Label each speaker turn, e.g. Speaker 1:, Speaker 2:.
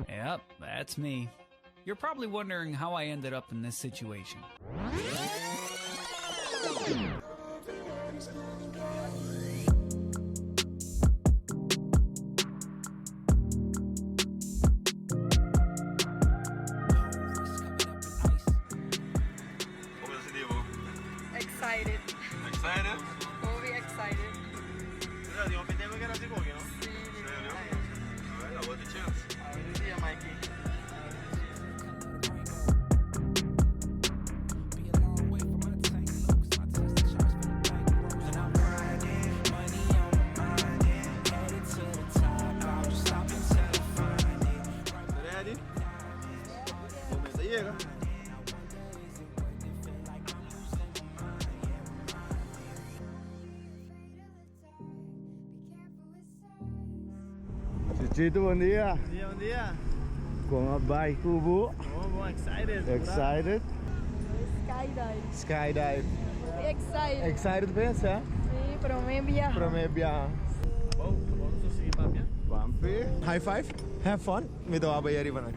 Speaker 1: Yep, that's me. You're probably wondering how I ended up in this situation.
Speaker 2: Como se diz?
Speaker 3: Excited.
Speaker 2: Excited?
Speaker 3: Very excited.
Speaker 2: Di un tempo cu era asina, no?
Speaker 3: Si.
Speaker 2: Serio? Alright, what the chance?
Speaker 4: Bon dia, Mikey.
Speaker 5: Be a long way from my tank low, 'cause my Tesla charge for the bank rolls. And I'm riding, money on my mind, and headed to the top. I won't stop until I find it.
Speaker 2: Ready? Cuminsa yega.
Speaker 6: Chichito, bon dia.
Speaker 4: Bon dia, bon dia.
Speaker 6: Con a bay cu bo?
Speaker 4: Bon, bon, excited.
Speaker 6: Excited?
Speaker 3: Skydive.
Speaker 6: Skydive.
Speaker 3: Excited.
Speaker 6: Excited pensa?
Speaker 3: Si, prome biaha.
Speaker 6: Prome biaha.
Speaker 4: Bon, bon, nos sigui papia.
Speaker 6: Pampi. High five. Have fun. Mi ta bay ariba.